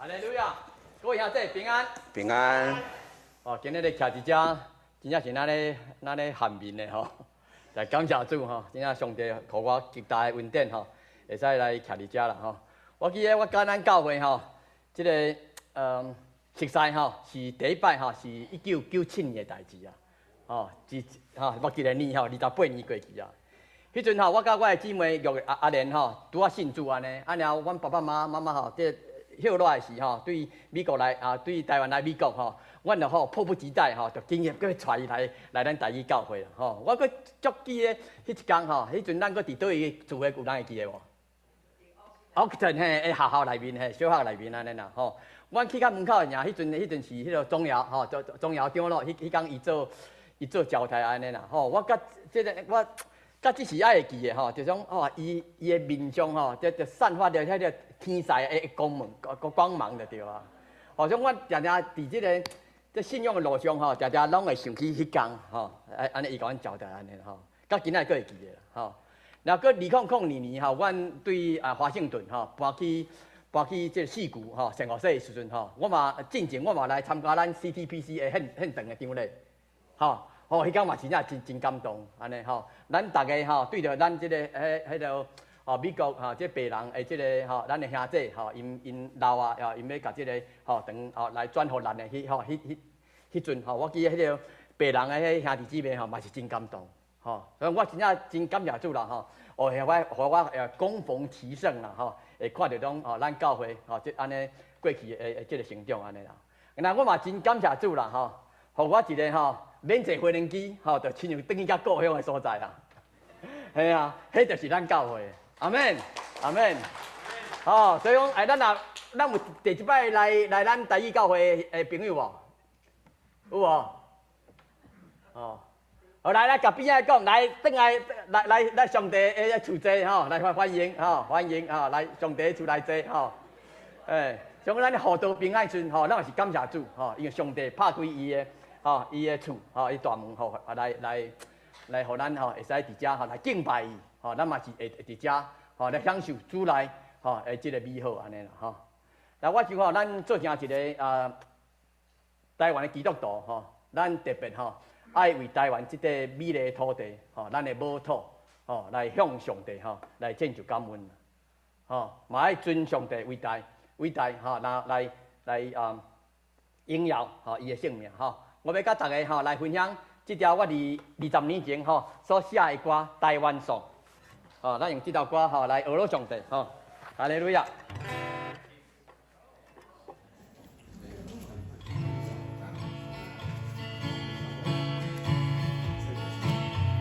哈利路亞，各位兄弟平安。平安。哦，今日咧徛佇遮，真正是咱咧汗面的吼。來感謝主吼，真正上帝予我極大的恩典吼，會使來徛佇遮啦吼。我記得我佮咱教會吼，這個熟似吼，是第一擺吼，是1997年的代誌啊。吼，是吼，目一個年吼，28年過去啊。彼陣吼，我佮我的姊妹玉阿阿蓮吼，拄仔信主按呢，啊然後阮爸爸媽媽媽吼，這歇落來時吼，對美國來啊，對台灣來美國吼，阮就吼迫不及待吼，就緊急閣帶伊來來咱台語教會啦吼。我閣足記得彼一工吼，彼陣咱閣佇佗位住的有人會記得無？Oakton 嘿，的學校內面嘿，小學內面按呢啦吼。阮去到門口爾，彼陣是彼個鍾瑤吼，鍾鍾瑤長老，彼彼工伊做招待按呢啦吼。我佮這個我。甲這時還會記得吼，就講哦，伊伊的面上吼，就就散發著彼個天使的光芒，光光芒就對啊。好像我定定佇這個這信仰的路上吼，定定攏會想起彼工吼，按呢伊共阮交代按呢吼，到今仔閣會記得吼。然後閣2002年吼，阮對啊華盛頓吼搬去這個矽谷吼聖何塞的時陣吼，我嘛進前我嘛來參加咱 CTPC 的現現場的張禮，吼。吼，彼工嘛真正真真感動，按呢吼，咱逐家吼對著咱這個彼彼個吼美國吼這白人的這個吼咱的兄弟吼，𪜶𪜶老啊，吼𪜶欲共這個吼堂吼來轉予咱的彼吼彼彼彼陣吼，我記得彼個白人的彼兄弟姊妹吼嘛是真感動，吼，所以我真正真感謝主啦吼，哦，予我予我恭逢其盛啦吼，會看著講吼咱教會吼這按呢過去的的這個成長按呢啦，那我嘛真感謝主啦吼，予我一個吼。免坐飛輪機，吼，就親像轉去到故鄉的所在啦。係啊，彼就是咱教會。阿們，阿們。吼，所以講，哎，咱若咱有第一擺來來咱台語教會的朋友無？有無？哦，好來來，共邊仔講，來轉來來來來上帝的厝坐吼，來歡歡迎吼，歡迎吼，來上帝厝來坐吼。欸，像咱的輔導平安村吼，咱也是感謝主吼，因為上帝拍開伊的。吼，伊的厝，吼，伊大門，吼，來來來，予咱吼會使佇遮吼來敬拜伊，吼，咱嘛是會佇遮吼來享受主內吼的這個美好按呢啦吼。那我想吼，咱做成一個啊台灣的基督徒吼，咱特別吼愛為台灣這塊美麗的土地，吼，咱的母土，吼，來向上帝吼來獻上感恩，吼，嘛愛尊上帝為大，偉大吼，來來來啊榮耀吼伊的聖名吼。我欲佮大家吼來分享這條我佇20年前吼所寫的歌《台灣頌》，吼，咱用這條歌吼來學樂上帝吼，哈利路亞。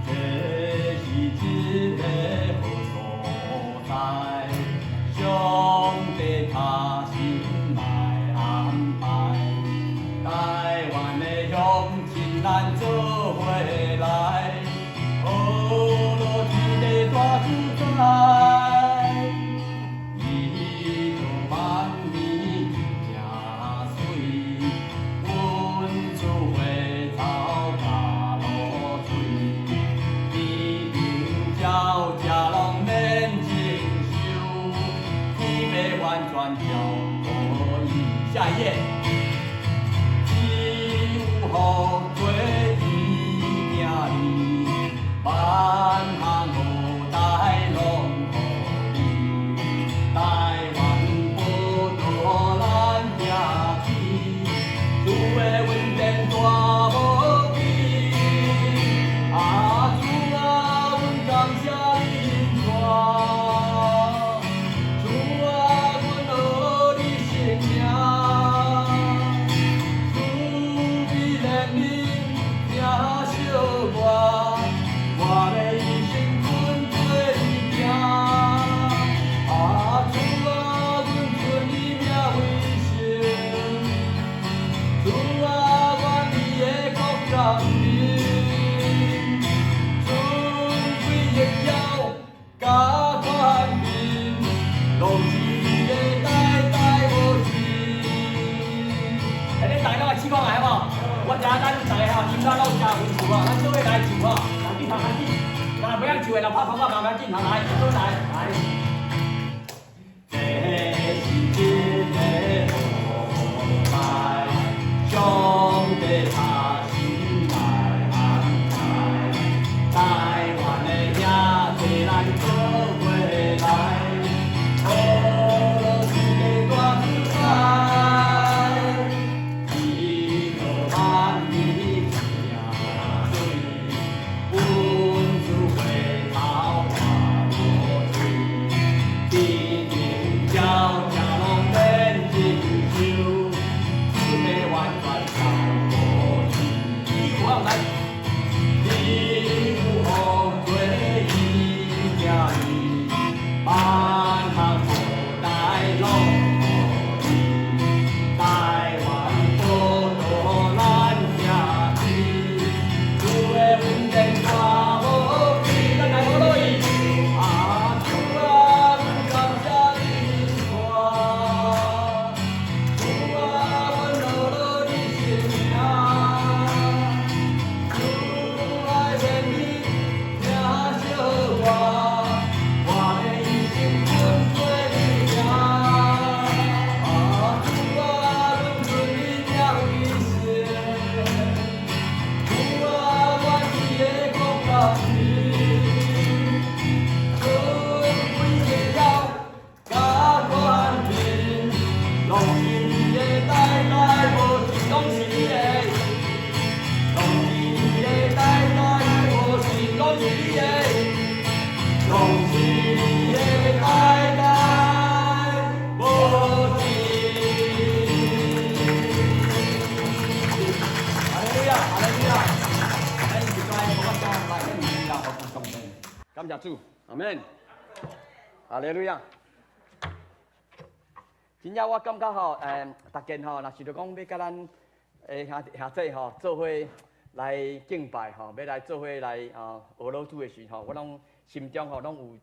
這是一個好所在，上帝他心來安排，台灣的鄉親咱做伙來，學樂這個大自在，伊做萬年真媠，阮厝花草佮露水，天頂鳥食攏免情愁，天欲完全照顧伊。下一頁。只有福做伊囝兒，萬項好代攏予你，台灣寶島咱行去，主的恩典大無邊。啊主啊，阮感謝你恩典，主啊，阮學你聖名，慈悲憐憫疼惜我，我欲一生跟隨你行。啊主啊，阮尊你名為聖，主啊，願你的國降臨，尊貴榮耀佮權柄，攏是你的代代無盡。欸，恁大家攏來試看覓好無？我知影咱大家吼音樂攏誠豐富吼，咱做伙來唱吼，來去頭來去，若袂曉唱的，就拍拍拍慢慢進，來，做來來。這是一個好謝主，阿門。哈利路亞。真正我感覺吼，逐件吼，若是著講欲佮咱兄兄姊吼做伙來敬拜吼，欲來做伙來學老主的時吼，我攏心中吼攏有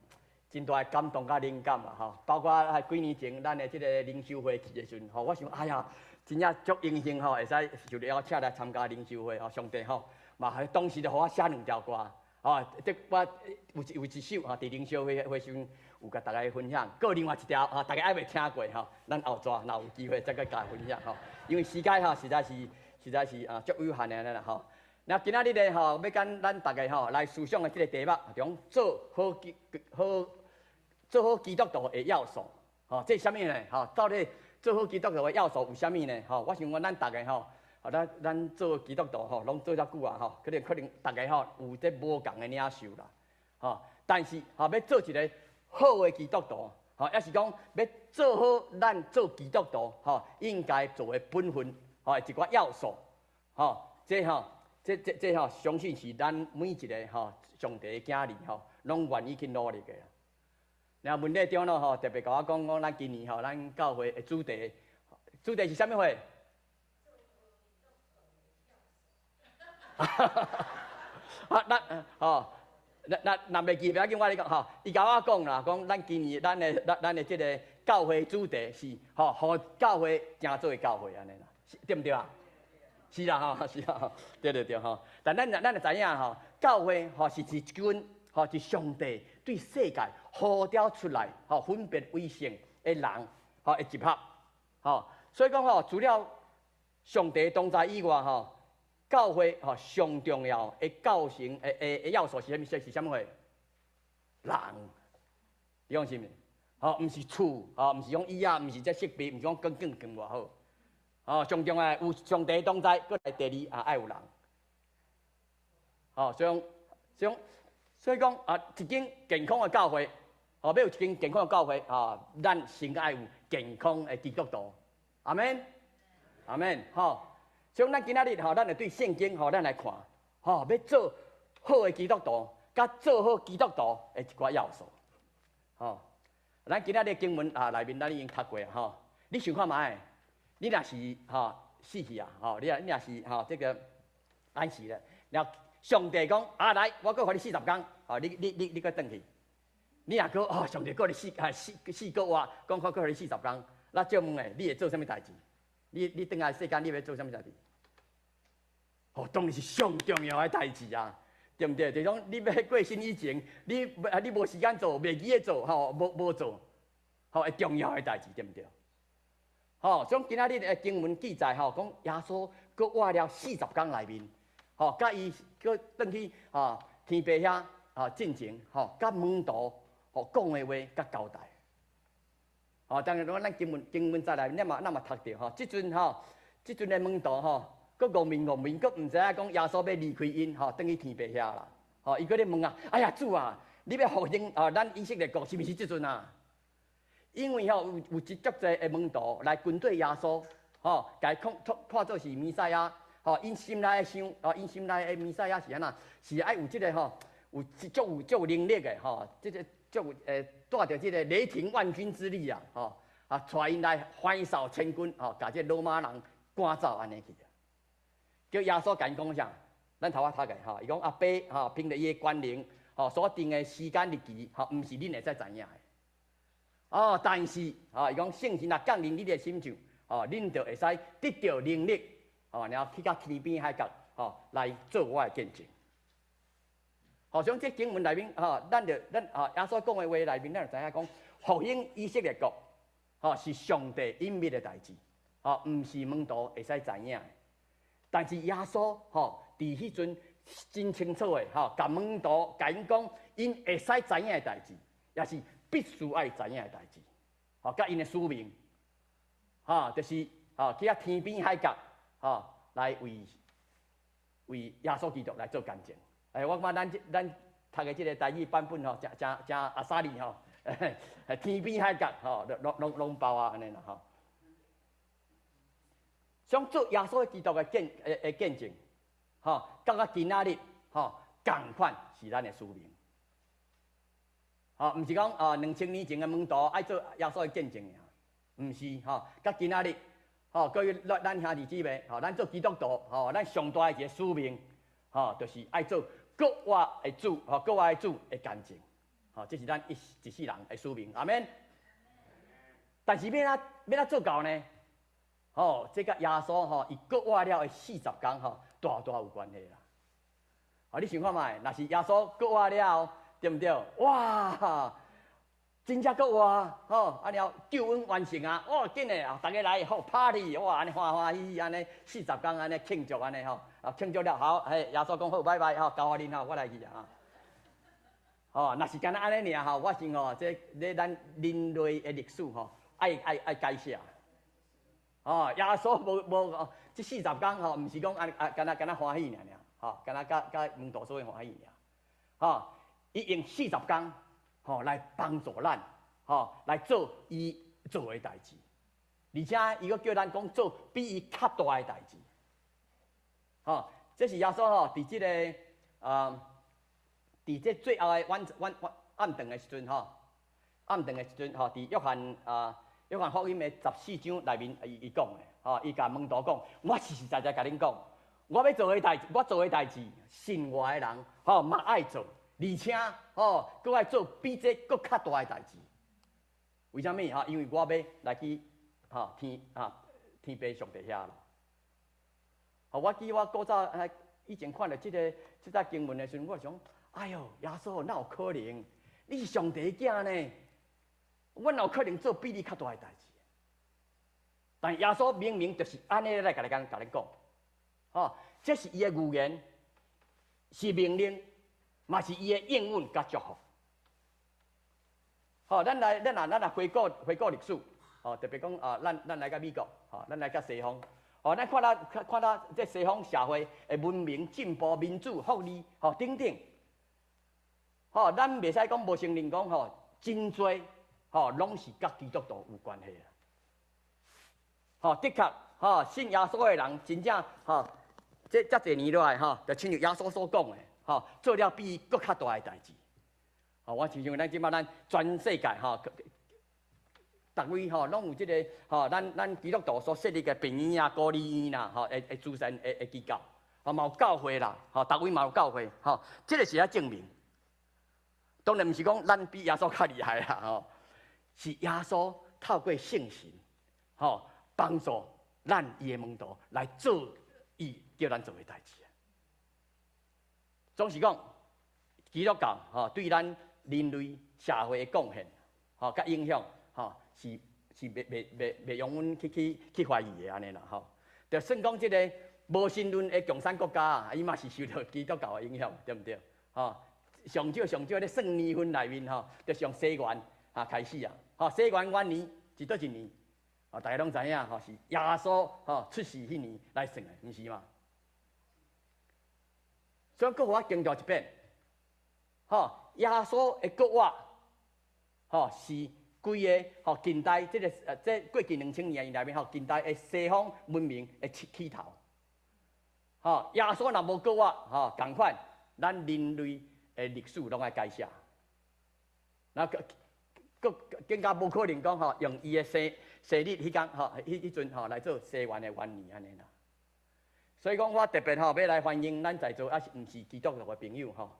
真大的感動佮靈感啦吼。包括幾年前咱的這个靈修會去的時陣吼，我想哎呀，真正足榮幸吼，會使受邀請來參加靈修會吼，上帝吼嘛，當時就予我寫兩條歌，吼，這我有一首吼，佇靈修會時陣有共大家分享，閣另外一條吼，大家還未聽過吼，咱後逝若有機會再閣共分享吼。因為時間吼實在是啊足有限的啦吼。那今仔日咧吼，欲共咱大家吼來思想的這个題目，就講做好基督徒的要素，吼，這是啥物呢？吼，到底做好基督徒的要素有啥物呢？吼，我想講咱大家吼，咱做基督徒吼，攏做遮久啊吼，可能大家吼有這無仝的領受啦，吼。但是吼，欲做一个好的基督徒，吼，抑是講欲做好咱做基督徒吼應該做的本分，吼，一寡要素，吼，這吼，這吼，相信是咱每一个吼上帝的囝兒吼，攏願意去努力的。然後文理長老吼特別共我講講，咱今年吼咱教會的主題是啥物貨？啊，咱吼，咱若袂記，袂要緊，我來講吼。伊共我講啦，講咱今年咱的這个教會主題是吼，予教會成做教會按呢啦，對毋對啊？是啦吼，是啦，對對對吼。但咱就知影吼，教會吼是一群吼是上帝對世界呼召出來吼分別為聖的人吼的集合吼。所以講吼，除了上帝同在以外吼，教會吼上重要的構成的要素是啥物？是啥物貨？人，你講是毋？吼，毋是厝，吼，毋是講椅仔，毋是這設備，毋是講光景更偌好。吼，上重要有上帝同在，閣來第二啊，愛有人。吼，所以講啊，一間健康的教會，吼，欲有一間健康的教會，啊，咱先愛有健康的基督徒。阿門，阿門，吼。所以咱今仔日吼，咱就對聖經吼，咱來看，吼，欲做好的基督徒，佮做好基督徒的一寡要素，吼。咱今仔日經文啊內面，咱已經讀過啊，吼。你想看覓？你若是吼死去啊，吼，你若是吼這个安息了，然後上帝講啊來，我閣予你40工，吼，你閣轉去。你若閣哦，上帝閣予你4個月，講我閣予你四十工，那借問咧，你會做啥物代誌？你轉來世間，你欲做啥物代誌？哦，當然是上重要的代誌啊，對毋對？就是講你欲過身以前，你無時間做，袂記得做，吼，無做，吼，會重要的代誌，對毋對？吼，所以今仔日的經文記載，吼，講耶穌閣活了四十工內面，吼，佮伊閣轉去吼天父遐，吼進前，吼，佮門徒吼講的話，佮交代。吼，當然講咱經文在內面，咱嘛讀著吼，這陣的門徒吼，閣戇面戇面，閣毋知影講耶穌欲離開𪜶，吼，轉去天父遐啦。吼，伊閣咧問啊，哎呀主啊，你欲復興啊，咱以色列國是毋是這陣啊？因為吼有一足濟的門徒來跟隨耶穌，吼，共伊看做是彌賽亞，吼，𪜶心內的想，吼，𪜶心內的彌賽亞是按怎？是愛有這个吼，有足有能力的吼，這个足有帶著這个雷霆萬鈞之力啊，吼，啊，帶𪜶來橫掃千軍，吼，共這羅馬人趕走按呢去。叫耶穌共𪜶講啥？咱頭仔讀的吼，伊講阿爸吼，憑著伊的權能，吼所定的時間日期，吼，毋是恁會使知影的。哦，但是吼，伊講聖神若降臨你的身上，吼，恁就會使得著能力，吼，然後去到天邊海角，吼，來做我的見證。好，像這經文內面，吼，咱吼耶穌講的話內面，咱就知影講復興以色列國，吼，是上帝隱祕的代誌，吼，毋是門徒會使知影的。但是耶穌吼，佇彼陣真清楚的，吼，共門徒共𪜶講，𪜶會使知影的代誌，也是必須愛知影的代誌，吼，佮𪜶的使命，吼，就是吼去遐天邊海角，吼，來為耶穌基督來做見證。欸，我感覺咱讀的這个台語版本吼，誠誠誠阿薩利吼，天邊海角吼，攏包啊按呢啦吼。想做耶穌基督的見證，吼，到今仔日吼，仝款是咱的使命。吼，毋是講啊，2000年前的門徒愛做耶穌的見證爾，毋是吼，佮今仔日，吼，各位咱兄弟姊妹，吼，咱做基督徒，吼，咱上大的一个使命，吼，就是愛做閣活的主，吼，閣活的主的見證，吼，這是咱一一世人的使命，阿們。但是欲按欲按做到呢？吼，這佮耶穌吼，伊復活了的四十工吼，大大有關係啦。吼，你想看覓？若是耶穌復活了，對毋對？哇，真正復活，吼，按呢救恩完成啊！哇，緊的啊，逐家來好 party，哇，按呢歡歡喜喜，按呢四十工按呢慶祝按呢吼，啊慶祝了好，嘿，耶穌講好，拜拜吼，交予恁吼，我來去啊。吼，若是干焦按呢爾吼，我想吼，這咧咱人類的歷史吼，愛愛愛改寫。哦，耶穌無無這四十工吼，毋是講按啊，干焦干焦歡喜爾爾，吼，干焦佮佮門徒做伙歡喜爾，吼，伊用四十工吼來幫助咱，吼來做伊做的代誌，而且伊閣叫咱講做比伊較大的代誌，吼，這是耶穌吼佇這个啊，佇這最後的晚晚晚暗頓的時陣吼，暗頓的時陣吼，佇約翰啊。約翰福音的14章內面，伊伊講的，吼，伊共門徒講，我實實在在共恁講，我欲做的代誌，我做的代誌，信我的人，吼，嘛愛做，而且，吼，閣愛做比這閣較大的代誌。為啥物？吼，因為我欲來去，吼，天，啊，天父上帝遐啦。吼，我記我古早以前看著這个這節經文的時陣，我想，哎喲，耶穌哪有可能？你是上帝的囝呢？我哪有可能做比你較大的代誌？但耶穌明明就是按呢來共你講，共你講，吼，這是伊的預言，是命令，嘛是伊的應允佮祝福。吼，咱來，咱若咱若回顧回顧歷史，吼，特別講啊，咱咱來到美國，吼，咱來到西方，吼，咱看到看看到這西方社會的文明進步、民主、福利，吼等等，吼，咱袂使講無承認講吼，真濟。吼，攏是佮基督徒有關係啦。吼，的確，吼，信耶穌的人真正吼，這遮濟年落來吼，就親像耶穌所講的，吼，做了比伊閣較大的代誌。吼，我親像咱這擺咱全世界吼，逐位吼，攏有這个吼，咱咱基督徒所設立的病院啊、孤兒院啦，吼，的的慈善的的機構，吼，嘛有教會啦，吼，逐位嘛有教會，吼，這个是咧證明。當然毋是講咱比耶穌較厲害啦，吼。是耶穌透過聖神，吼幫助咱伊的門徒來做伊叫咱做的代誌。總是講，基督教吼對咱人類社會的貢獻，吼佮影響，吼是是袂袂袂袂容阮去去去懷疑的按呢啦，吼。就算講這个無神論的共產國家，伊嘛是受著基督教的影響，對毋對？吼，上少上少咧算年份內面吼，就從西元啊開始啊。吼，西元元年是佗一年？哦，大家攏知影吼，是耶穌吼出世彼年來算的，毋是嗎？所以閣予我強調一遍，吼，耶穌的復活，吼是規个吼近代這个這過去2000年內面吼近代的西方文明的起起頭。吼，耶穌若無復活，吼，仝款，咱人類的歷史攏愛改寫。那閣閣更加無可能講吼，用伊的生生日彼工吼，彼彼陣吼來做西元的元年按呢啦。所以講，我特別吼欲來歡迎咱在座猶是毋是基督徒的朋友吼，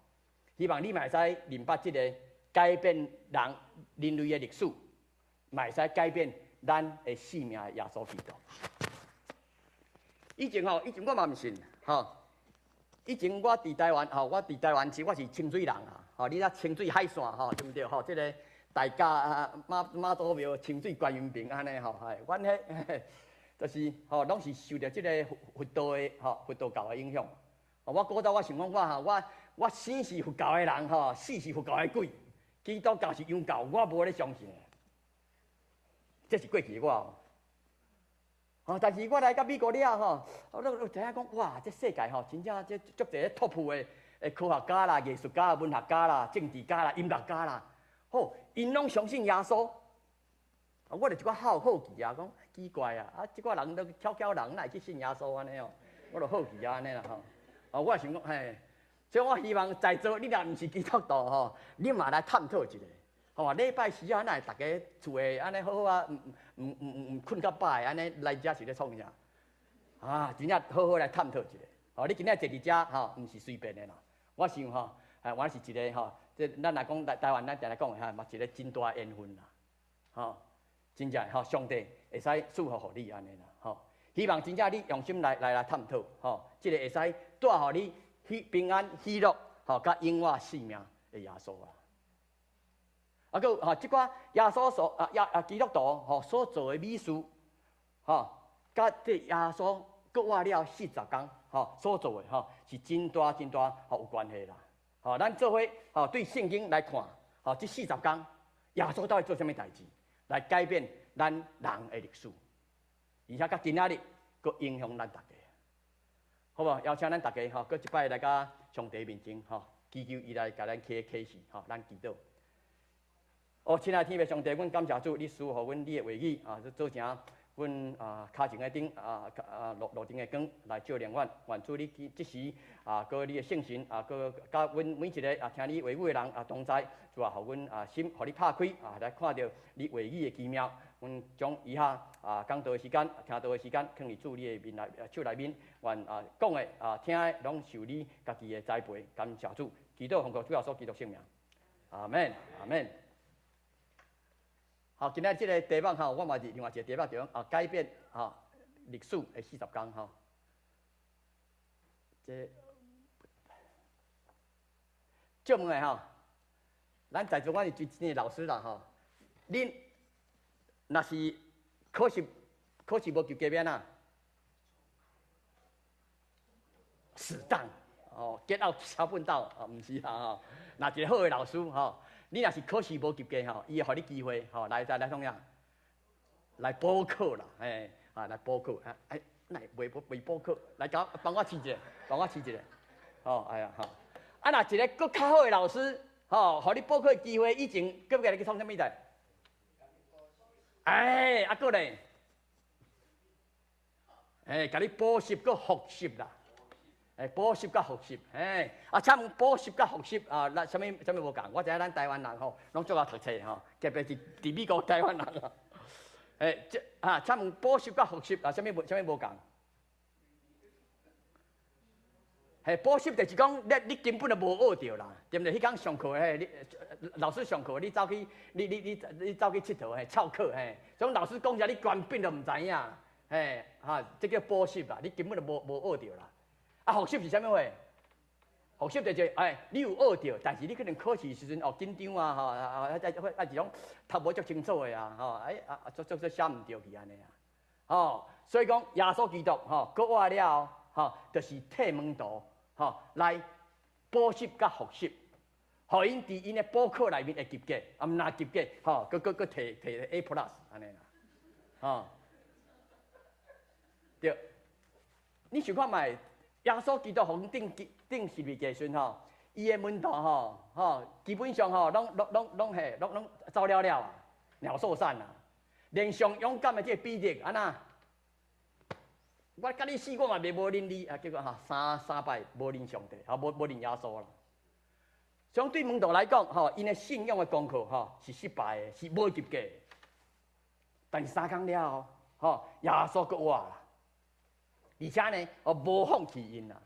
希望你嘛會使明白這个改變人人類的歷史，嘛會使改變咱的性命的耶穌基督。以前吼，以前我嘛毋信吼。以前我佇台灣吼，我佇台灣時我是清水人啊，吼，你知清水海線吼，對毋對？吼，這个大甲啊媽媽祖廟清水觀音廟按呢吼，嘿，阮彼就是吼，攏是受著這个佛佛道的吼佛道教的影響。我古早我想講我吼，我我生是佛教的人吼，死是佛教的鬼，基督教是洋教，我無咧相信。這是過去的我。吼，但是我來到美國了吼，我我知影講哇，這世界吼，真正這足濟 top 的的科學家啦、藝術家、文學家啦、政治家啦、音樂家啦，吼，𪜶攏相信耶穌。我就一寡好好奇啊，講奇怪啊，啊，這寡人都巧巧人，哪會去信耶穌按呢哦？我就好奇啊，按呢啦吼。哦，我想講，嘿，所以我希望在座你若毋是基督徒吼，你嘛來探討一下。吼，禮拜時啊，哪會逐家厝的按呢好好啊，毋睏較飽按呢來遮是咧創啥？啊，真正好好來探討一下。吼，你今仔坐佇遮吼，毋是隨便的啦。我想吼，啊，我是一个吼，這咱若講來台灣，咱定定講的吼，嘛一個真大緣分啦。吼，真正吼，上帝會使賜福予你按呢啦。吼，希望真正你用心來探討，吼，這個會使帶予你喜平安喜樂，吼，佮永活生命的耶穌啊。啊，閣有吼，這寡耶穌所啊耶啊基督徒吼所做的美事，吼，佮這耶穌復活了四十工吼所做的吼，是真大真大吼有關係啦。吼，咱做伙吼對聖經來看，吼這四十工耶穌到底做啥物代誌，來改變咱人的歷史，而且佮今仔日閣影響咱逐家，好無？邀請咱逐家吼，閣一擺來到上帝面前吼，祈求伊來共咱啟啟示吼，咱祈禱。哦，親愛的天父上帝，阮感謝主，你賜予阮你的話語啊，做成阮啊跤前的燈啊啊路路頂的光來照亮阮。願主你這時啊，閣你的聖神啊，閣佮阮每一个啊聽你話語的人啊同在，主啊，予阮啊心予你拍開啊，來看著你話語的奇妙。阮將以下啊講道的時間、聽道的時間，囥佇主你的面內手內面，願啊講的啊聽的，攏受你家己的栽培。感謝主，祈禱奉靠主耶穌基督聖名，阿門，阿門。好，今仔這个題目吼，我嘛是另外一个題目，就講啊改變吼歷史的四十工吼。這借問的吼，咱在座阮是真正的老師啦吼。恁若是考試無及格欲按怎？死當哦，get out 小笨蛋哦，毋是啦吼。若一个好的老師吼，你若是考試無及格吼，伊會予你機會吼，來再來創啥？來補考啦，嘿，啊來補考啊，哎，哪會未未補考？來共幫我試一下，幫我試一下，吼，哎呀，吼，啊，若一个閣較好的老師，吼，予你補考的機會，以前閣欲共你去創啥物代？哎，啊閣咧，哎，共你補習閣復習啦。哎，補習佮復習，嘿，啊，請問補習佮復習啊，咱啥物啥物無仝？我知影咱台灣人吼，攏足𠢕讀冊吼，特別是佇美國台灣人啊。哎，這啊，請問補習佮復習啊，啥物無啥物無仝？嘿，補習就是講你根本就無學著啦，對毋對？彼工上課嘿，你老師上課，你走去你你你你走去𨑨迌嘿，翹課嘿，所以老師講啥你根本就毋知影，嘿，哈，這叫補習啦，你根本就無無學著啦。啊，復習是啥物貨？復習就是哎，你有學著，但是你可能考試時陣哦緊張啊，吼啊啊，或啊是講讀無足清楚的啊，吼哎啊啊，足足足寫毋著去按呢啊，吼，所以講耶穌基督吼復活了後，吼，就是替門徒吼來補習佮復習，予𪜶佇𪜶的補考內面會及格，啊毋若及格，吼，閣閣閣提提 A plus 按呢啦，吼，對，你想看覓？耶穌基督予𪜶釘釘十字架時陣吼，伊的門徒吼吼，基本上吼，攏攏攏攏嘿，攏攏走了了啊，鳥獸散啊，連上勇敢的這個彼得按怎？我共你死，我嘛袂無認你啊！結果吼三三擺無認上帝，吼無無認耶穌啦。所以對門徒來講，吼，𪜶的信仰的功課吼是失敗的，是無及格。但是三工了後，吼，耶穌閣活啦。而且呢，哦，無放棄𪜶啦，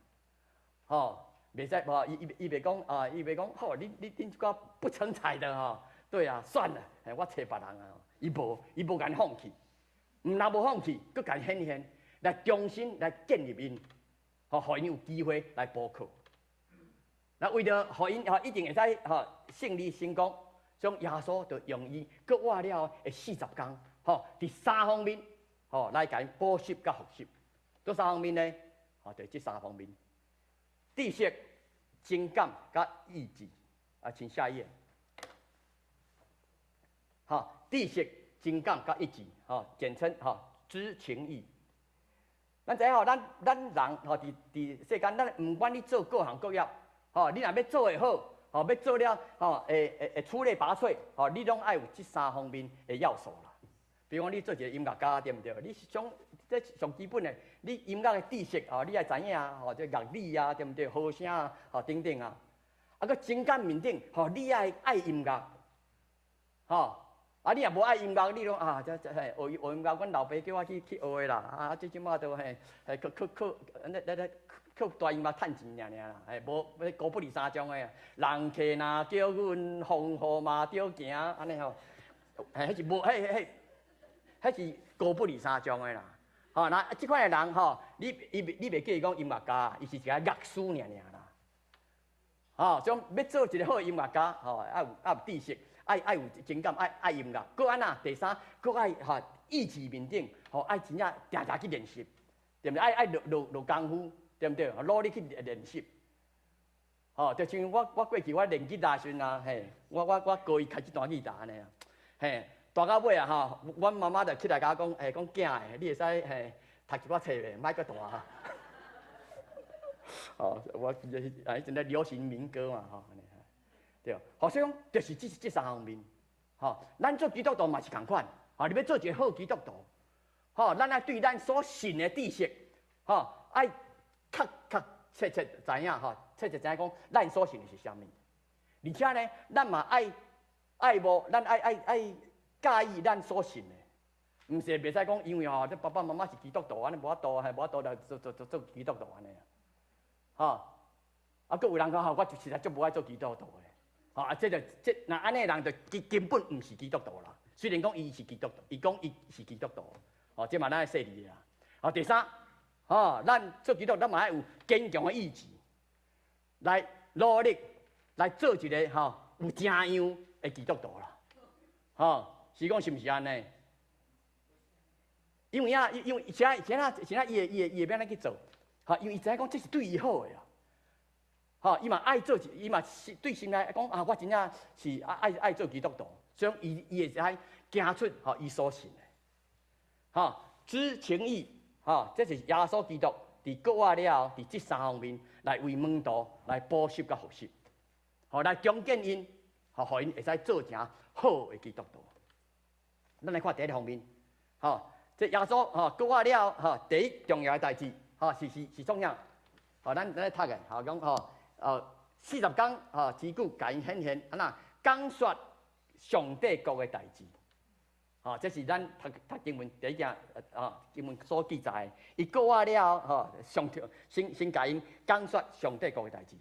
吼，袂使無伊伊伊袂講啊，伊袂講，吼，你你恁這個不成才的吼，對啊，算了，我揣別人啊，伊無伊無共𪜶放棄，毋但無放棄，閣共𪜶顯現，來重新來建立𪜶，吼，予𪜶有機會來補課。那為著予𪜶吼一定會使吼勝利成功，所以耶穌就用伊復活了的四十工，吼，佇三方面，吼，來共𪜶補習佮復習。佗三方面呢？吼，就這三方面：知識、情感佮意志。啊，請下一頁。好，知識、情感佮意志，吼，簡稱吼知情意。咱知影吼，咱咱人吼，佇佇世間，咱毋管你做各行各業，吼，你若欲做會好，吼，欲做了，吼，會會會出類拔萃，吼，你攏愛有這三方面的要素啦。比如講，你做一個音樂家，對毋對？你上這上基本的，你音樂的知識吼，你愛知影吼，這樂理啊，對毋對？和聲啊，吼等等啊。啊，閣情感面頂，吼，你愛愛音樂，吼，啊，你若無愛音樂，你講啊，這這嘿學學音樂，阮老爸叫我去去學的啦，啊，這這擺都嘿，嘿，靠靠靠，咧咧咧靠大音樂趁錢爾爾啦，嘿，無高不離三種的，人客若叫阮風雨嘛著行，按呢吼，嘿，彼是無，彼彼彼是高不離三種的啦，吼，那這款的人吼，你伊你袂叫伊講音樂家，伊是一個樂師爾爾啦，吼，所以欲做一個好音樂家，吼，愛有愛有知識。愛愛有情感，愛愛音樂，閣按怎？第三，閣愛吼意志面頂，吼愛真正定定去練習，對毋對？愛愛落落落功夫，對毋對？努力去練習。吼，就像我我過去我練吉他時陣啊，嘿，我我我高一開始彈吉他按呢啊，嘿，彈到尾啊吼，阮媽媽就起來共我講，嘿，講囝的，你會使嘿讀一寡冊袂？莫閣彈。哦，我記得啊，彼陣咧流行民歌嘛，吼，按呢。對，好，所以講就是這這三方面，吼，咱做基督徒嘛是仝款，吼，你欲做一個好基督徒，吼，咱愛對咱所信的知識，吼，愛確確切切知影，吼，切切知影講咱所信的是啥物，而且呢，咱嘛愛愛慕，咱愛愛愛佮意咱所信的，毋是袂使講，因為吼，這爸爸媽媽是基督徒，按呢無法度，係無法度來做做做做基督徒按呢，吼，啊，閣有人講吼，我就實在足無愛做基督徒的。啊，這就這若按呢人就根根本毋是基督徒啦。雖然講伊是基督徒，伊講伊是基督徒，哦，這嘛咱愛細膩啦。哦，第三，吼，咱做基督徒，咱嘛愛有堅強的意志，來努力來做一個吼有成樣的基督徒啦。吼，是講是毋是按呢？因為啊，因為啥啥啥伊會伊會伊會欲按呢去做？吼，因為伊知影講這是對伊好的啊。吼，伊嘛愛做，伊嘛是對心內講啊，我真正是愛愛愛做基督徒，所以伊伊會使行出吼伊所信的，吼，知情意，吼，這是耶穌基督佇復活了後，佇這三方面來為門徒來補習佮復習，吼，來重建𪜶，吼，予𪜶會使做成好的基督徒。咱來看第一方面，吼，這耶穌吼復活了後，吼，第一重要的代誌，吼，是是是創啥？吼，咱咱咧讀的，吼，講吼。40工吼之久，共𪜶顯現，按怎講說上帝國的代誌，吼，這是咱讀讀經文第一件啊經文所記載的。伊復活了後，吼，上先先共𪜶講說上帝國的代誌。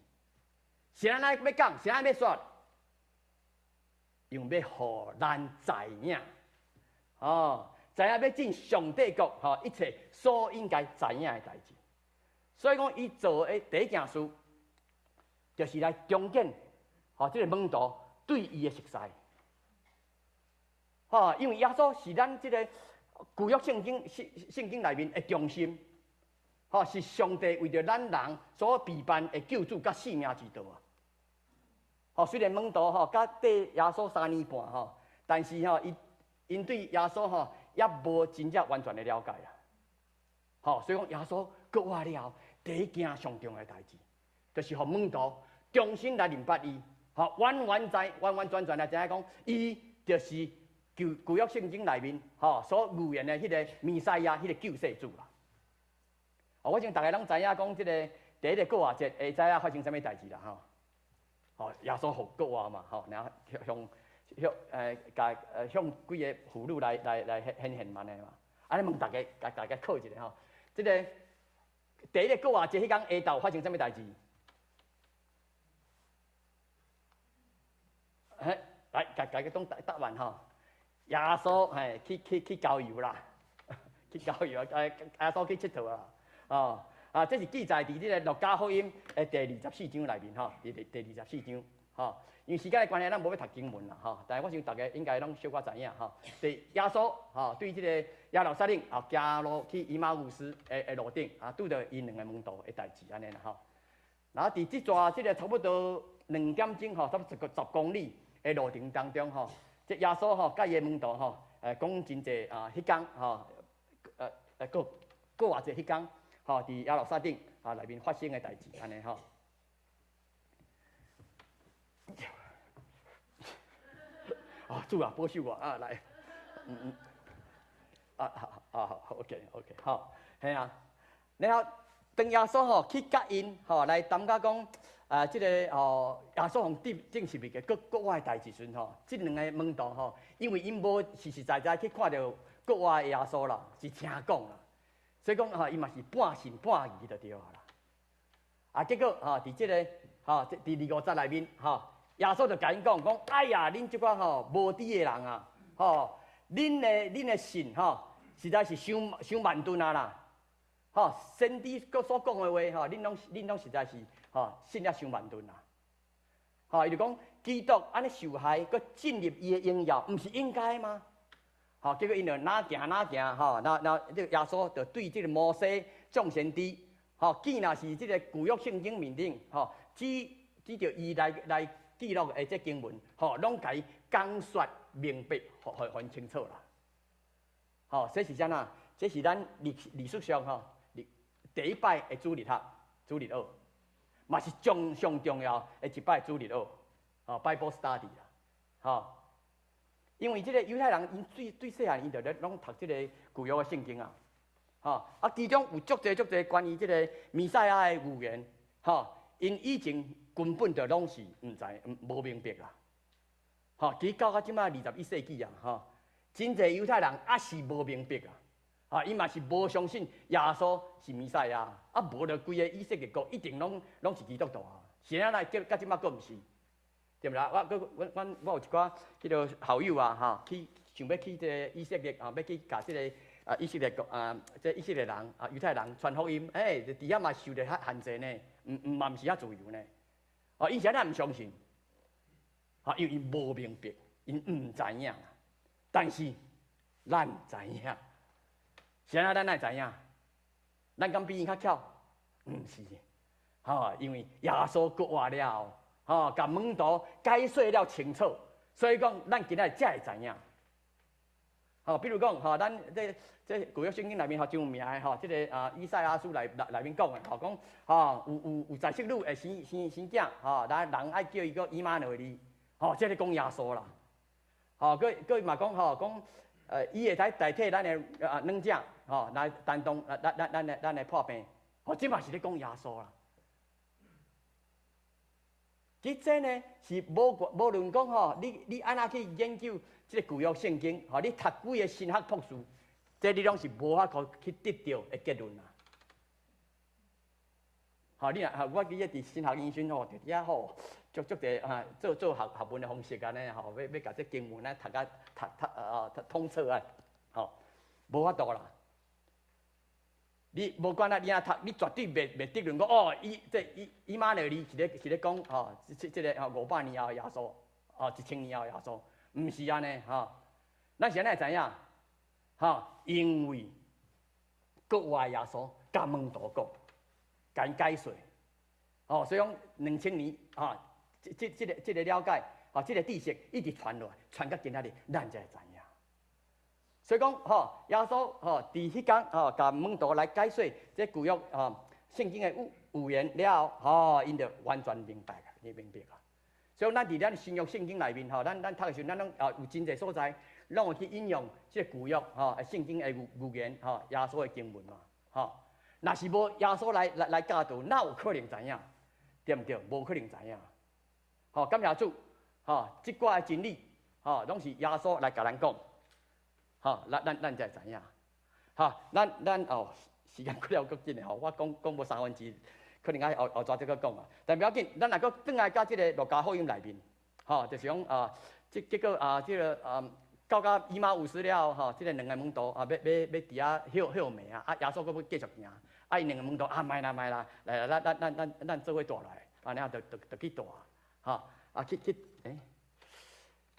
是按怎欲講？是按怎欲說？因為欲予咱知影，哦，知影欲進上帝國，吼，一切所應該知影的代誌。所以講，伊做的第一件事，就是來重建，吼，這個門徒對伊的熟似，吼，因為耶穌是咱這個舊約聖經聖聖經內面的中心，吼，是上帝為著咱人所備辦的救主佮性命之道啊。吼，雖然門徒吼佮綴耶穌3年半吼，但是吼，伊𪜶對耶穌吼猶無真正完全的了解啊。吼，所以講耶穌復活了後，第一件上重要的代誌，就是予門徒重新來認捌伊，吼，完完知完完全全來知影講，伊就是舊舊約聖經內面吼所預言的彼個彌賽亞，彼個救世主啦。哦，我想逐家攏知影講，這个第一个復活節會知影發生啥物代誌啦，吼。吼，耶穌復復活嘛，吼，然後向向呃，共向幾个婦女來來來顯現按呢嘛。按呢問逐家，共大家考一下吼，這个第一个復活節彼工下晝發生啥物代誌？嘿，來，共大家講答答案吼。耶穌嘿去去去郊遊啦，去郊遊啊！耶穌去𨑨迌啊！哦，啊，這是記載佇這個路加福音的第二十四章內面吼，佇第第二十四章吼。因為時間的關係，咱無欲讀經文啦吼。但是我想逐家應該攏小可知影吼。佇耶穌吼對這個耶路撒冷啊，行路去以馬忤斯的的路頂啊，拄著𪜶兩個門徒的代誌按呢啦吼。然後佇這逝這個差不多2點鐘吼，差不多十個十公里的路程當中吼，這耶穌吼，佮伊的門徒吼，講真濟啊，彼工吼，過過偌濟彼工吼，佇耶路撒冷啊內面發生的代誌，按呢吼。啊，主啊，保守我啊，來，嗯嗯，啊好啊好，OK OK，好，嘿啊，然後當耶穌吼去佮𪜶吼來談甲講啊，這个吼耶穌予釘釘十字架閣復活的代誌時陣吼，這兩个門徒吼，因為𪜶無實實在在去看著復活的耶穌啦，是聽講啦，所以講吼，伊嘛是半信半疑就對啦。啊，結果吼，佇這个吼，佇二五節內面吼，耶穌就共𪜶講講，哎呀，恁這寡吼無知的人啊，吼，恁的信吼，實在是傷傷慢鈍啊啦！吼，先知閣所講的話吼，恁攏實在是吼信得傷慢鈍啦！吼，伊就講基督按呢受害，閣進入伊的榮耀，毋是應該嗎？吼，結果𪜶就哪行哪行吼，那那這個耶穌就對這个摩西眾先知，吼，既若是這个舊約聖經面頂，吼，指指著伊來來記錄的這經文，吼，攏共伊講說明白，予予𪜶清楚啦。吼，這是啥啊？這是咱歷歷史上吼，第一擺的主日學，主日學，嘛是上上重要的一擺主日學，吼，Bible study 啦，吼。因為這个猶太人，𪜶對對細漢，𪜶就咧攏讀這个舊約的聖經啊，吼，啊，其中有足濟足濟關於這个彌賽亞的預言，吼，𪜶以前根本就攏是毋知，無明白啦，吼，其實到到這擺21世紀啊，吼，真濟猶太人猶是無明白啊，啊，伊嘛是無相信耶穌是彌賽亞，啊，無就規个以色列國一定攏攏是基督徒啊，是按怎來？到這擺閣毋是，對毋對？我閣阮阮我有一寡彼个校友啊，吼，去想欲去這个以色列啊，欲去共這个啊以色列國啊，這以色列人啊猶太人傳福音，欸，佇遐嘛受著較限制呢，毋毋嘛毋是遐自由呢。哦，𪜶是按怎毋相信？啊，因為𪜶無明白，𪜶毋知影。但是咱知影，是按怎咱會知影？咱敢比𪜶較巧？毋是，吼，因為耶穌復活了後，吼，共門徒解說了清楚，所以講咱今仔日才會知影。吼，比如講，吼，咱這這舊約聖經內面吼真有名的吼，這个啊以賽亞書內內內面講的，吼講，吼有有有在室女會生生生囝，吼，咱人愛叫伊叫以馬內利，吼，這咧講耶穌啦。吼，閣閣嘛講吼講，伊會使代替咱的啊軟者，吼，來擔當咱咱咱的咱的破病，吼，這嘛是咧講耶穌啦。其實這呢是無無論講吼，你你按怎去研究這个舊約聖經，吼，你讀幾个神學博士，這你攏是無法度去得著的結論啦。吼，你若我記得佇神學院時吼，佇遐吼，足足濟啊，做做學學問的方式按呢吼，欲欲共這經文啊讀甲讀讀啊通徹啊，吼，無法度啦。你無管啊，你若讀，你絕對袂袂得論講哦，伊這以以馬內利是咧是咧講吼，這這个吼500年後的耶穌，哦1000年後的耶穌，毋是按呢吼。咱是按怎會知影？吼，因為復活的耶穌共門徒講，共𪜶解說，吼，所以講2000年吼，這這這个這个了解，吼，這个知識一直傳落來，傳到今仔日，咱才會知影。所以講，吼，耶穌吼，佇彼工吼，共門徒來解說這舊約吼聖經的預預言了後，吼，𪜶就完全明白啦，你明白啦。所以咱佇咱新約聖經內面吼，咱咱讀的時陣，咱攏啊有真濟所在，攏會去引用這個舊約吼聖經的預預言吼，耶穌的經文嘛，吼。若是無耶穌來來來教導，哪有可能知影？對毋對？無可能知影。吼，感謝主，吼，這寡的真理，吼，攏是耶穌來共咱講。吼，咱咱咱才會知影。吼，咱咱哦，時間過了閣緊的吼，我講講無三分之一，可能愛後後逝再閣講啊。但不要緊，咱若閣轉來到這个路加福音內面，吼，就是講啊，這結果啊，這个啊，到甲以馬忤斯了後，吼，這个兩个門徒啊，欲欲欲佇遐歇歇暝啊，啊，耶穌閣欲繼續行，啊，𪜶兩个門徒啊，莫啦莫啦，來來，咱咱咱咱咱做伙蹛落來，按呢就就就去蹛，吼，啊去去，欸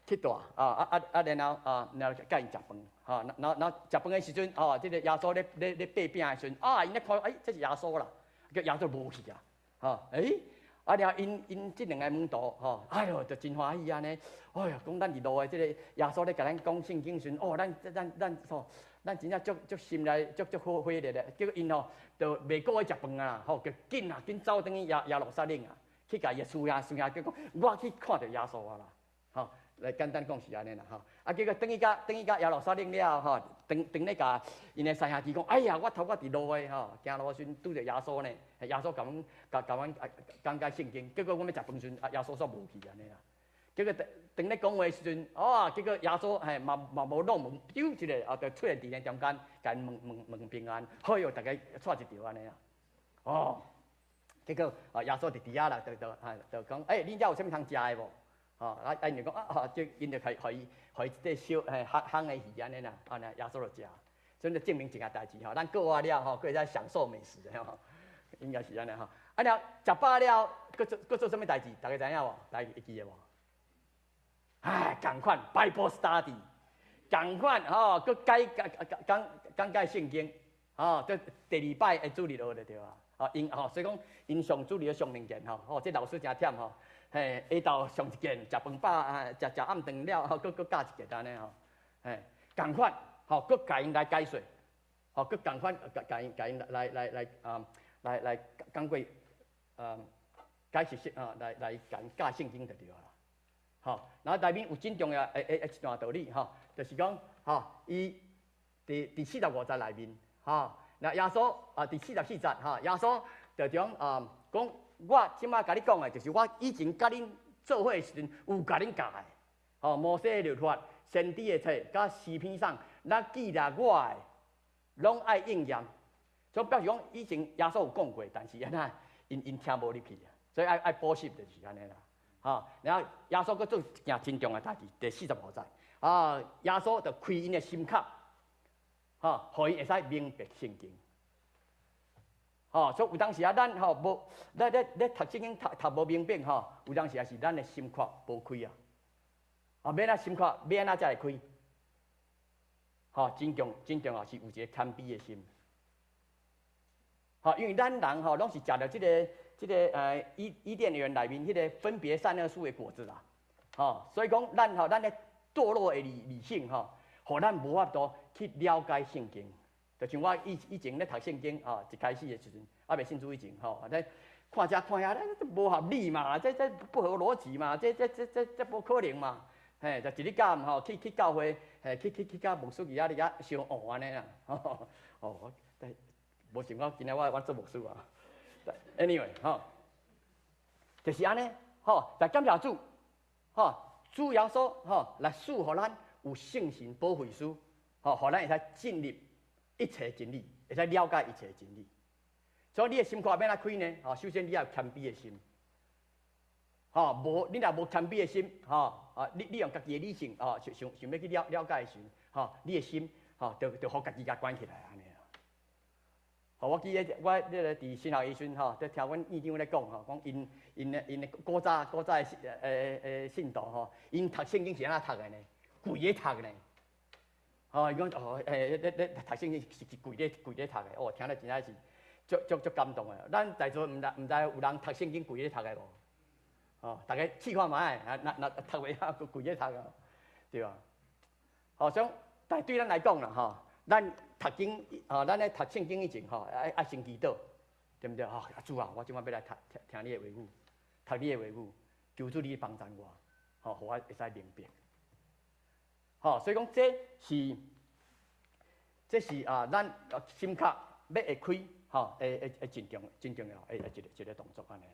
去蹛啊啊啊啊！然後啊，然後佮𪜶食飯，吼，然後然後食飯的時陣，吼，這个耶穌咧咧咧擘餅的時陣，啊，𪜶咧看，欸，這是耶穌啦，叫耶穌無去啊，吼，欸，啊，然後𪜶𪜶這兩个門徒，吼，哎喲，就真歡喜按呢，哎喲，講咱佇路的這个耶穌咧共咱講聖經時陣，哦，咱咱咱吼，咱真正足足心內足足火火熱的，結果𪜶吼就袂顧愛食飯啊，吼，就緊啊緊走轉去耶耶路撒冷啊，去共伊的師兄師兄叫講，我去看著耶穌啊啦，吼。來簡單講是按呢啦吼。啊，結果轉去佮耶路撒冷了吼，當當咧共𪜶的三兄弟講，哎呀，我頭拄佇路的吼，行路的時陣拄著耶穌呢，耶穌共阮共共阮講解聖經，結果阮欲食飯時陣，啊，耶穌煞無去按呢啦。結果當當咧講話時陣，哦，結果耶穌嘿嘛嘛無挵門，丟一个啊，就出現佇𪜶中間，共𪜶問問問平安，哎喲，逐家掣一著按呢啦。哦，結果啊，耶穌佇佇遐啦，就就啊就講，欸，恁遮有啥物通食的無？吼，啊啊，𪜶就講啊，這𪜶就予伊予伊一塊小嘿烘烘的魚按呢啦，按呢耶穌就食，所以就證明一件代誌吼，咱過活了吼，閣會使享受美食吼，應該是按呢吼。啊了，食飽了，閣做閣做啥物代誌？逐家知影無？逐家會記得無？唉，仝款 Bible study，仝款吼，閣解講講講解聖經，吼，這第二擺的主日學就對啊。吼，𪜶吼，所以講𪜶上主日上兩件吼，吼，這老師誠忝吼，嘿，下晝上一件，食飯飽啊，食食暗頓了後，閣閣教一件按呢吼，嘿，仝款，吼，閣共𪜶來解說，吼，閣仝款，共共𪜶共𪜶來來來啊，來來講過，解釋聖啊，來來共𪜶教聖經就對啊。吼，然後內面有真重要的的一段道理吼，就是講吼，伊佇佇45節內面，吼，那耶穌啊，佇44節吼，耶穌就講啊，講我這擺共你講的，就是我以前佮恁做伙的時陣，有共恁教的，吼，摩西的律法、先知的冊、佮詩篇上，若記錄我的，攏愛應驗。所以表示講以前耶穌有講過，但是按怎，𪜶𪜶聽無入去啊，所以愛愛補習就是按呢啦。吼，然後耶穌閣做一件真重要代誌，第45節，啊，耶穌就開𪜶的心殼，吼，予𪜶會使明白聖經。吼，所以有當時啊，咱吼無，咧咧咧讀聖經讀讀無明白吼，有當時也是咱的心殼無開啊。啊，欲按怎心殼，欲按怎才會開？吼，真重真重要是有一個謙卑的心。吼，因為咱人吼攏是食著這個。這個伊伊甸園內面彼個分別善惡樹的果子啦，吼，所以講咱吼咱咧墮落的理理性吼，予咱無法度去了解聖經。就像我以以前咧讀聖經吼，一開始的時陣，猶未信主以前吼，咧看這看遐，這無合理嘛，這這不合邏輯嘛，這這這這這無可能嘛，嘿，就一日到暗吼去去教會，嘿，去去去佮牧師佇遐佇遐相唬按呢啦，哦，無想到今仔我我做牧師啊。Anyway，吼，就是按呢，吼，來感謝主，吼，主耶穌，吼，來賜予咱有聖神保惠師，吼，予咱會使進入一切真理，會使了解一切真理。所以你的心肝欲按怎開呢？吼，首先你要有謙卑的心，吼，無你若無謙卑的心，吼，啊，你你用家己的理性，吼，想想想欲去了了解的時陣，吼，你的心，吼，就就予家己共關起來按呢。吼，我記得我彼个佇神學院時陣吼，佇聽阮院長咧講吼，講𪜶𪜶的𪜶的古早古早的信誒誒信徒吼，𪜶讀聖經是按怎讀的呢？跪咧讀呢。吼，伊講哦，欸，咧咧讀聖經是跪咧跪咧讀的，哦，聽了真正是足足足感動的。咱在座毋知毋知有人讀聖經跪咧讀的無？吼，逐家試看覓，啊，若若讀袂曉，跪咧讀啊，對吧？吼，所以但對咱來講啦，吼，咱讀經，吼，咱咧讀聖經以前，吼，愛愛先祈禱，對毋對？吼，主啊，我這擺欲來讀聽聽你的話語，讀你的話語，求主你幫助我，吼，予我會使明白。吼，所以講這是，這是啊，咱心殼欲會開，吼，會會會真重真重要，的一個一個動作按呢。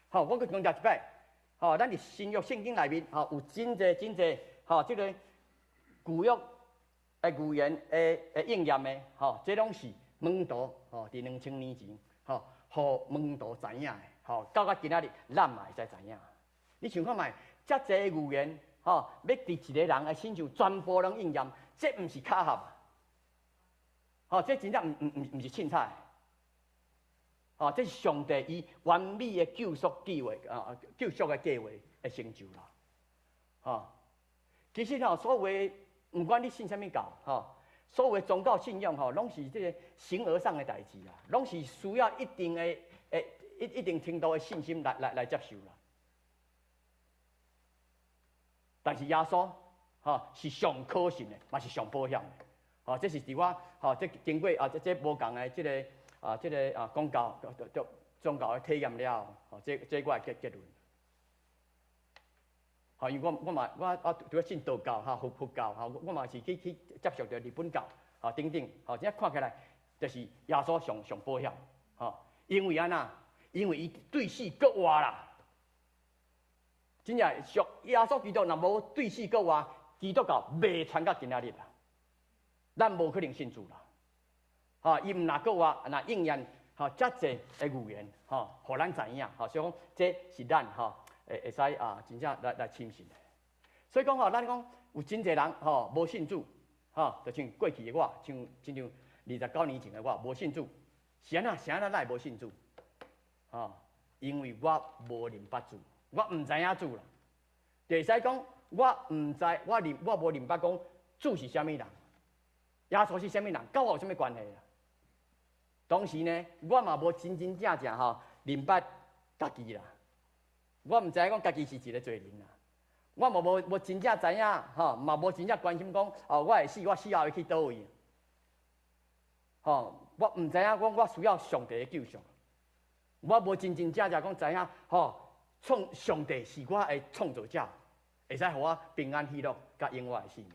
吼，我閣強調一擺，吼，咱佇新約聖經內面，吼，有真濟真濟，吼，這個舊約的預言的的應驗的，吼，這攏是門徒，吼，佇2000年前，吼，予門徒知影的，吼，到到今仔日，咱嘛會使知影。你想看覓，遮濟預言，吼，欲佇一个人的身上全部攏應驗，這毋是巧合，吼，這真正毋毋毋毋是凊彩，吼，這是上帝伊完美的救贖計劃啊，救贖的計劃的成就啦，吼。其實吼，所謂毋管你信啥物教，吼，所有的宗教信仰吼，攏是這個形而上的代誌啦，攏是需要一定的、的一一定程度的信心來來來接受啦。但是耶穌吼是上可信的，嘛是上保險的。吼，這是佇我吼，這經過啊，這這無仝的這個啊，這個啊講教、宗教的體驗了後，吼，這這我的結結論。吼，因為我嘛我除了信道教哈佛教哈，我嘛是去接觸著日本教，吼等等，吼，這看起來就是耶穌上上保險，吼，因為按怎？因為伊對死閣活啦。真正上耶穌基督若無對死閣活，基督教袂傳到今仔日啦，咱無可能信主啦。吼，伊毋若閣活，若應驗吼遮濟的預言，吼，予咱知影，吼，所以講這是咱吼會使啊，真正來深信的。所以講吼，咱講有真濟人吼無信主，吼，就像過去的我，像親像29年前的我無信主，是按怎？是按怎咱會無信主？吼，因為我無認捌主，我毋知影主啦。就會使講，我毋知，我無認捌講主是啥物人，耶穌是啥物人，佮我有啥物關係啊？當時呢，我嘛無真真正正吼認捌家己啦。我毋知影講家己是一個罪人啦。我嘛無真正知影吼，嘛無真正關心講哦，我會死，我死後會去佗位？吼，我毋知影講我需要上帝的救贖。我無真真正正講知影吼，創上帝是我的創造者，會使予我平安喜樂佮永遠的生命。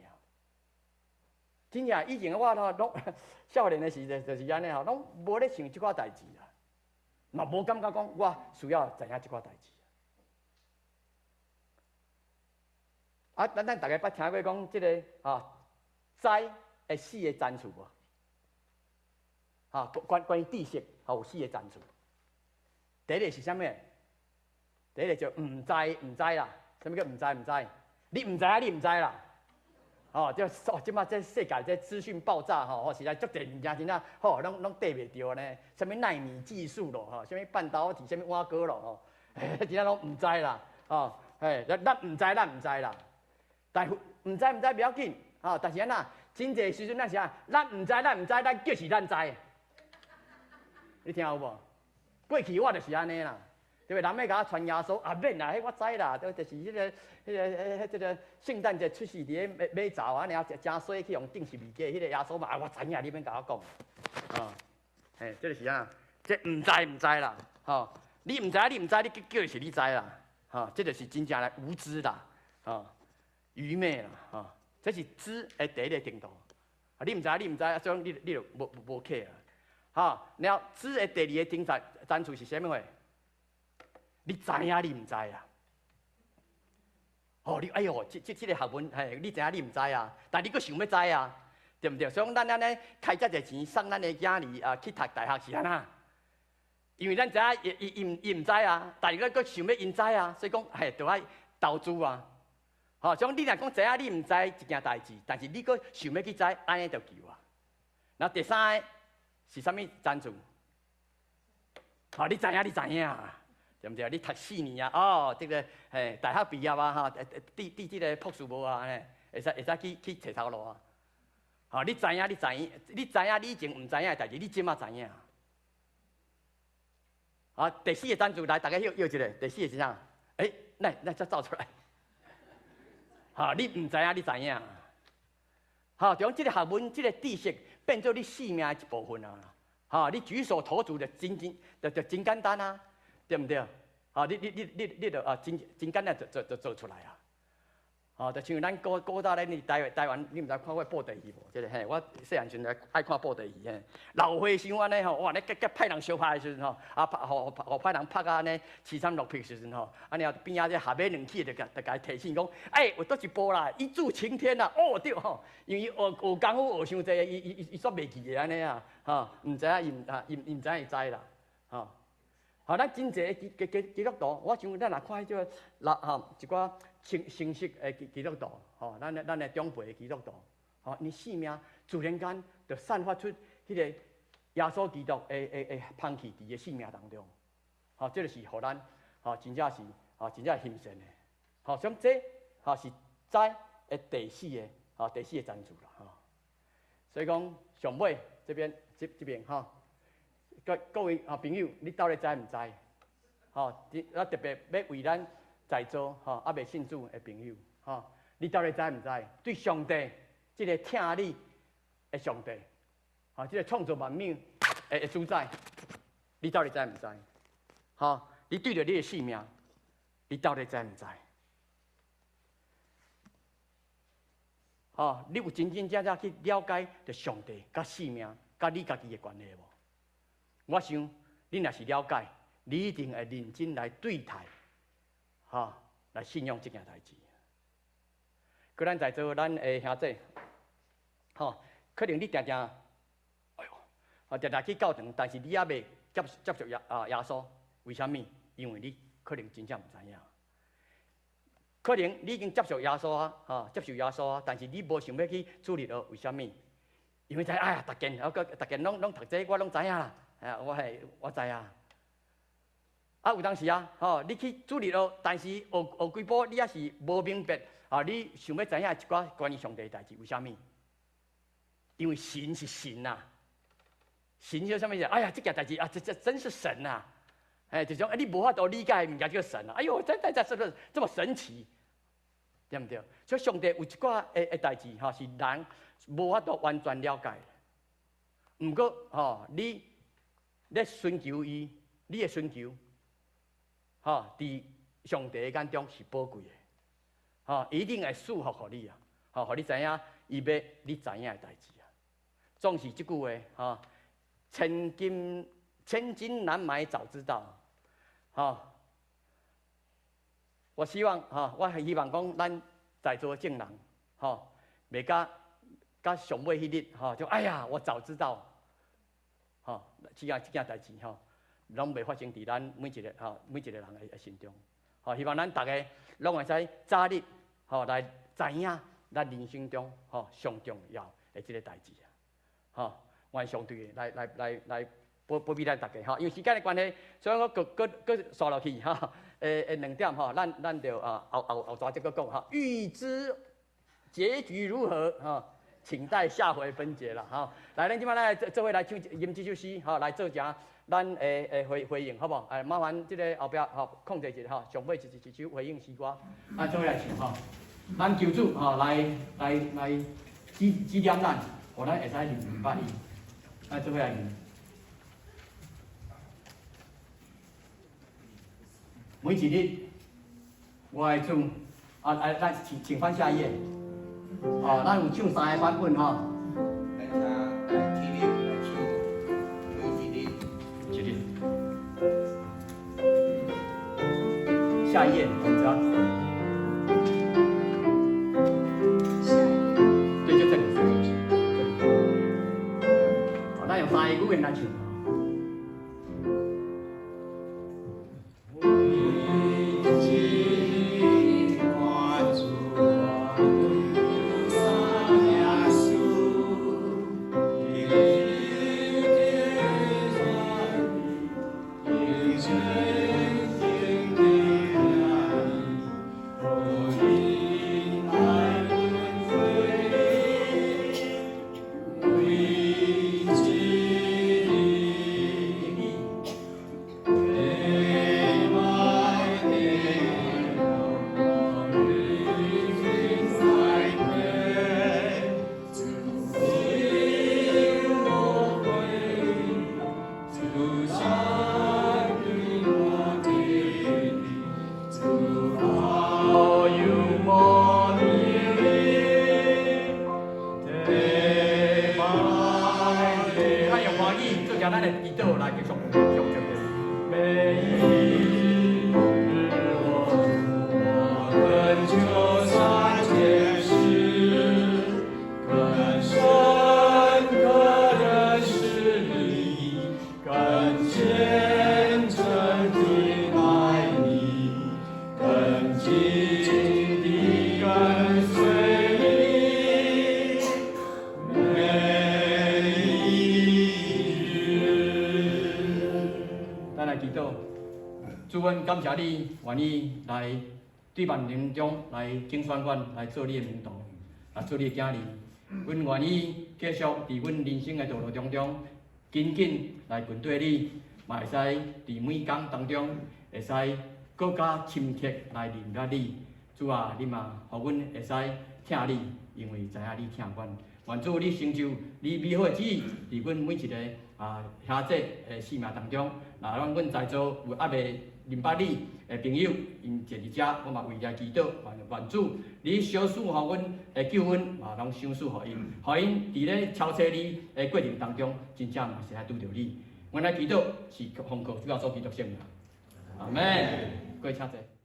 真正以前的我吼，攏少年的時陣就是按呢吼，攏無咧想這寡代誌啦，嘛無感覺講我需要知影這寡代誌。啊，咱逐家捌聽過講這个吼，知的四个層次無？哈，關於知識，吼有四個層次。第一個是啥物？第一個就毋知毋知啦。啥物叫毋知毋知？你毋知影，你毋知啦。哦，這哦，這馬這世界這資訊爆炸吼，實在足濟物件真正吼，攏綴袂著呢。啥物奈米技術咯，吼，啥物半導體，啥物碗糕咯，吼，真正攏毋知啦，吼，嘿，咱毋知，咱毋知啦。但毋知毋知袂要緊，吼，但是按怎？真濟時陣咱是啥？咱毋知，咱毋知，咱就是咱知。你聽有無？過去我就是按呢啦，對不？人欲共我傳耶穌啊，免啦，彼我知啦，就就是彼个、彼个、彼、彼這个聖誕節出世佇咧馬馬槽按呢，誠細去予釘十字架，彼个耶穌嘛，啊，我知影，你免共我講。啊，嘿，這个是啥？這毋知毋知啦，吼！你毋知你毋知，你叫是你知啦，吼！這就是真正的無知啦，吼，愚昧啦，吼！這是知的第一个程度。啊，你毋知你毋知，啊，所以你就無客啊。吼，然後知的第二個層次是啥物貨？你知影你毋知啊？哦，你哎喲，這個學問嘿，你知影你毋知啊？但你閣想欲知啊，對毋對？所以講咱按呢開遮濟錢送咱的囝兒啊去讀大學是按怎？因為咱知影伊毋知啊，但是咱閣想欲𪜶知啊，所以講嘿，著愛投資啊。吼，所以講你若講知影你毋知一件代誌，但是你閣想欲去知，按呢就夠啊。那第三个是啥物層次？吼，你知影你知影，對毋對？你讀四年啊，哦，這个嘿，大學畢業啊，哈，佇這个博士無啊，嘿，會使去揣頭路啊。吼，你知影你知影，你知影你以前毋知影的代誌，你這馬知影。啊，第四个層次來，逐家歇歇一下。第四个是啥？欸，來才走出來。哈，你毋知影，你知影。哈，就講這个學問，這个知識變做你生命的一部分啊。哈，你舉手投足就真真就真簡單啊，對毋對？哈，你就啊，真真簡單就做出來啊。吼，就像咱古早咧，你台灣，你毋知看過布袋戲無？這个嘿，我細漢時陣愛看布袋戲嘿。老和尚按呢吼，哇！咧佮佮歹人相拍的時陣吼，啊拍予予歹人拍甲按呢凄慘落魄時陣吼，按呢邊仔這合馬兩起就共伊提醒講，欸，有倒一步啦，一柱擎天啦，哦對吼，因為伊學學功夫學傷濟，伊煞袂記得按呢啊，吼，毋知影伊毋啊，伊毋知影伊知啦，吼。吼，咱真濟基督徒，我想咱若看彼個老吼一寡新式的基督徒，吼，咱的長輩的基督徒，吼，𪜶生命自然間就散發出彼個耶穌基督的香氣佇伊的生命當中，吼，這个是予咱吼真正是吼真正欣羨的，吼，像這吼是知的第四个吼第四个層次啦，吼。所以講上尾這邊這邊吼。各位啊朋友，你到底知毋知？吼，我特別欲為咱在座吼猶未信主的朋友，吼，你到底知毋知？對上帝這个疼你的上帝，吼，這个創造萬物的主宰，你到底知毋知？吼，你對著你的性命，你到底知毋知？吼，你有真真正正去了解著上帝佮生命、佮你家己的關係無？我想，你若是了解，你一定會認真來對待，吼，來信仰這件代誌。閣咱在座咱的兄弟，吼，可能你定定，哎喲，啊，定定去教堂，但是你猶未接受耶穌，為啥物？因為你可能真正毋知影。可能你已經接受耶穌啊，吼，接受耶穌啊，但是你無想欲去主日學，為啥物？因為知哎呀，逐間啊，閣逐間攏讀這個，我攏知影啦，啊，我係我知啊。啊，有當時啊，吼，你去主日學，但是學學幾步，你猶是無明白啊，你想欲知影一寡關於上帝的代誌，為啥物？因為神是神啊，神是啥物意思？哎呀，這件代誌啊，這真是神啊！哎，就講你無法度理解的物件叫神啊！哎喲，這是不是這麼神奇？對毋對？所以上帝有一寡的代誌吼，是人無法度完全了解的。毋過吼，你咧尋求伊，你的尋求，吼，佇上帝的眼中是寶貴的，吼，一定會賜福予你啊，吼，予你知影伊欲你知影的代誌啊。總是這句話，吼，千金千金難買早知道，吼。我希望，吼，我希望講，咱在座眾人，吼，袂佮上尾彼日，吼，就哎呀，我早知道，吼，這件代誌，吼，攏袂發生佇咱每一個吼每一個人的心中。吼，希望咱逐家攏會使早日，吼，來知影咱人生中，吼，上重要的這個代誌啊，吼，願上帝來保庇咱逐家，吼，因為時間的關係，所以我閣閣閣紲落去，吼。誒兩點吼，咱就啊後後再閣講吼。欲知結局如何吼，請待下回分解啦吼。來，咱這擺來做伙來唱吟這首詩吼，來做成咱的回應，好無？哎，麻煩這个後壁吼控制一下吼，上尾一首回應詩歌，啊，做伙來唱吼。咱求主吼來指點咱，予咱會使明白伊。來做伙來吟。每一日，我的主，啊啊，咱請翻下一頁。哦，咱有唱三個版本吼。來聽來起立來唱每一日。一日。下一頁，我們知道。下一頁。對，就這裡。這裡。好，咱用三個語言來唱。感謝你願意來對萬人中來揀選阮來做你的門徒，來做你的囝兒。阮願意繼續佇阮人生的道路當中，緊緊來跟綴你，嘛會使佇每工當中會使閣較深刻來認識你。主啊，你嘛予阮會使疼你，因為知影你疼阮。願主你成就你美好的旨意，佇阮每一個兄弟的生命當中。若咱阮在座有猶未認捌你的朋友，𪜶坐佇遮，我嘛為𪜶祈禱，願主你賞賜予阮的救恩，嘛攏賞賜予𪜶，予𪜶佇咧朝找你的過程當中，真正嘛是愛拄著你。阮來祈禱是奉靠主耶穌基督聖名，阿門。各位請坐。